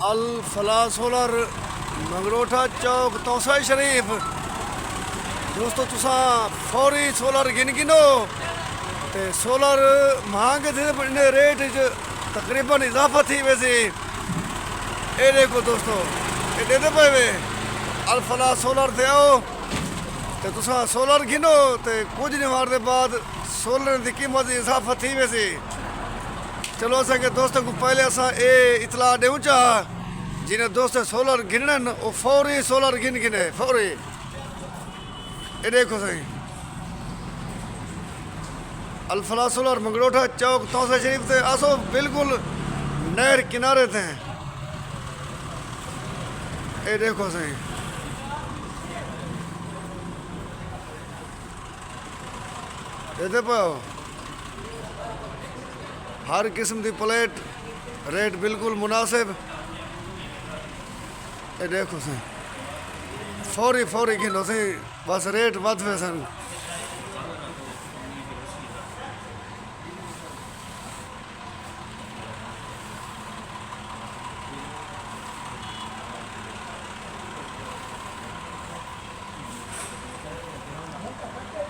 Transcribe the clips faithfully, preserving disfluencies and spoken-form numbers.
الفلاح سولر، منگروٹھا چوک، تونسہ شریف۔ دوستو، تساں فوری سولر گھن گھنو تے سولر مہانگے تھیندے پئے، انہیں ریٹ وچ تقریباً اضافہ تھی ویسی۔ اے ݙیکھو دوستو، اے ݙیہدے پئے وے، الفلاح سولر تے آؤ تے تساں سولر گھنو تے کجھ ݙینہواں دے بعد سولر دی قیمت اضافہ تھی ویسی۔ چلو، اساں کے دوستاں کوں پہلے اساں اے اطلاع ݙیوں چا، جنہیں دوستیں سولر گھنݨن، او فوری سولر گھن گھنے، فوری۔ اے ݙیکھو سائیں، الفلاح سولر، منگروٹھا چوک، تونسہ شریف تے آسو، بالکل نہر کنارے تے۔ اے ݙیکھو سائیں، ݙیہدے پئے ہو، ہر قسم دی پلیٹ، ریٹ بالکل مناسب۔ اے ݙیکھو سائیں، فوری فوری گھنو سائیں، بس ریٹ ودھ ویسن۔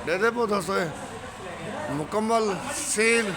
ݙیہدے پئے ہو دوستو، اے مکمل سیل۔